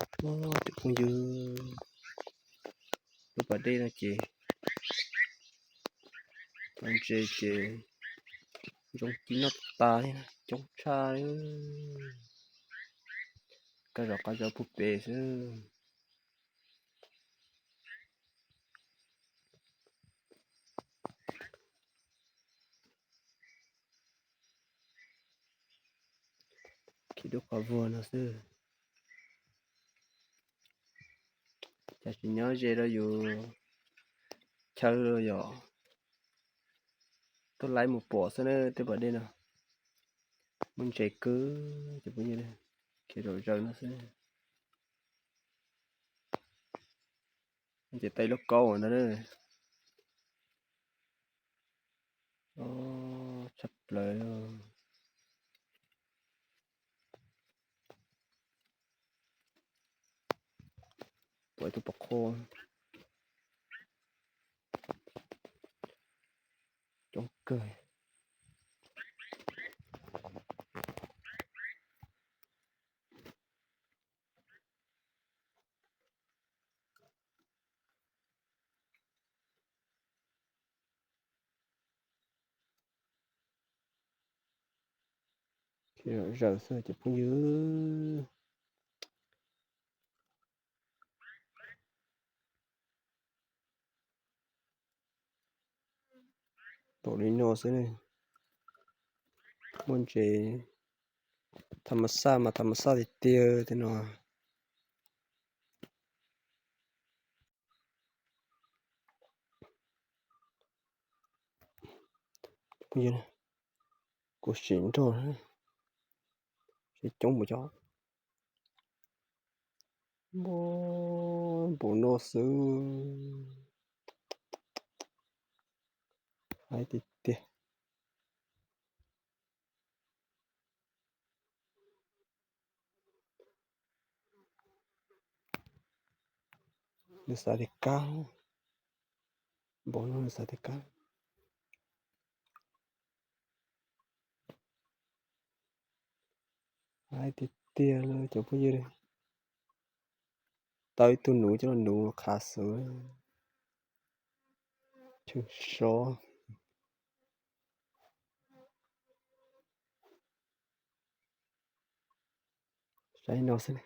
Cov phooj ywg, lub pas dej no ces cov ntses ces ntsoov ci noj tas li, coob tshaj li. Kab zos qab zos puag pem xwb. Khi dub qhov vuag no xwb. Cas tsis nyob ze rau yus chaw los yog tuaj laib mus pom xwb na, tej pas dej no muaj ntses kawg, ces phooj ywg, khi zom zaws no xwb. Ces tais lub kaub ntag na. Tshaj plaws. Pom ib tug pom qhuav coob kawg. Khi zom zaws xwb cov phooj ywg. Pom li no xwb ne. Muaj ntses tham mas xaj mas tham mas xaj tiag tiag tej no. Kuv sim nrog, seb coob npaum cas. Npaum no xwb. Haib tiag tiag. Nws xav li kab, npaum no nws xav li kab. Haib tiag tiag li cov phooj ywg. Tau ib tug nuv coj los nuv qhav xwb. Chwv sov. Saib no xwb ne.